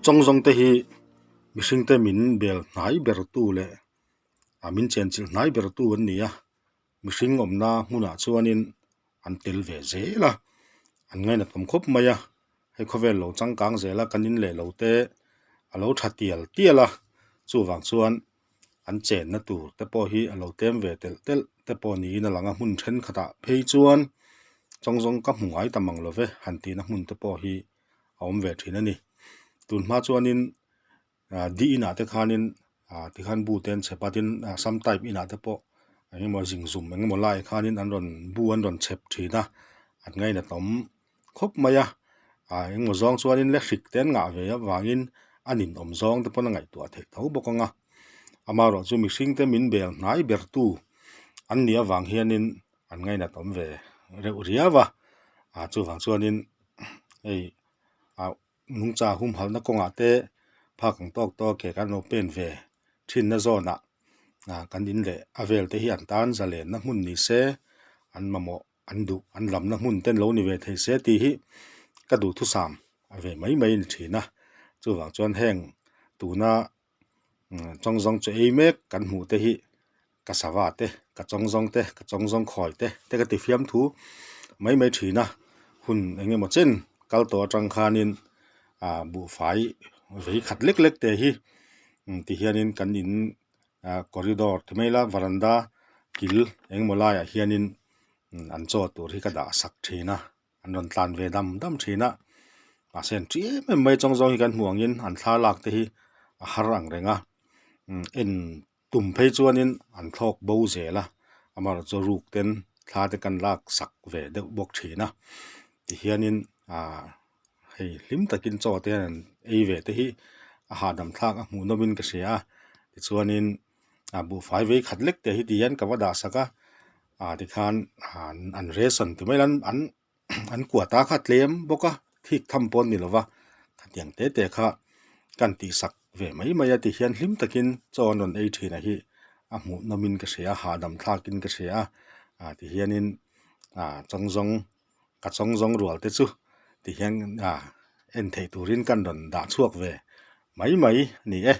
Chawngzawng te hi mihring te min bel hnai ber tu leh ah min chenchilh hnai ber tu an ni a mihring awmna hmunah chuanin an tel ve zel a an ngainat awm khawp mai a hei khawvel lo changkang zel a kan in leh lo te a lo tha tial tial a chuvang chuan an chenna tur te pawh hi a lo tlem ve telh telh te pawh niin a lang a hmun thenkhatah phei chuan chawngzawng ka hmu ngai ta mang lo ve han tihna hmun te pawh hi a awm ve thin a ni tun hma chuanin ah di inah te khanin ah tikhan bu te an chhep a tin ah sam type inah te pawh eng emaw zingzum eng emaw lai khanin an rawn bu an rawn chhep thin a an ngainat awm khawp mai a ah eng emaw zawng chuanin le hrik te an ngah ve avangin a ninawm zawng te pawn a ngaihtuah theih tho bawk ang a amaherawh chu mihring te min bel hnai ber tu an nih avang hianin an ngainat awm ve reuh riau a ah chuvang chuanin hei ah nungcha humhalhna kawngah te phak ang tawk tawk ke kan lo pen ve thinna zawnah ah kan in leh a vel te hi an tan zalenna hmun ni se an mamawh an duh an lamna hmun te an lo ni ve thei se tih hi ka duhthusam a ve mai mai a ni thin a chuvang chuan heng tuna chawngzawng chu ei mek kan hmuh te hi ka sava te ka chawngzawng te ka chawngzawng khawi te te ka ti fiam thu mai mai thin a hun eng emaw chen kal tawh atang khanin ah buhfai vei khat lek lek te hi ti hianin kan in ah corridor ti mai ila varanda kil eng emaw laiah hianin an chaw tur hi ka dah sak thin a an rawn tlan ve dam dam thin a mahse an ṭi em em mai chawng zawng hi kan hmuh angin an thlalak te hi a har ang reng a en tum phei chuanin an thlawk bo zel a amaherawhchu chu ruk ten thla te kan lak sak ve deuh bawk thin a tihianin ahh hei hlim takin chaw te hian an ei ve te hi a hahdam thlak a hmuh nawmin ka hria a tichuanin a buhfai vei khat lek te hi ti hian ka va dah sak a ah tikhan an ration ti mai ila an an kua ta kha tlem bawk a thik tham pawh an ni lova khatiang te te kha kan tih sak ve mai mai a tihian hlim takin chaw an rawn ei thin a hi a hmuh nawmin ka hria a hahdam thlakin ka hria a ah tihianin ah chawngzawng ka chawngzawng rual te chu tihian ah en theih turin kan rawn dah chhuak ve mai mai a ni e.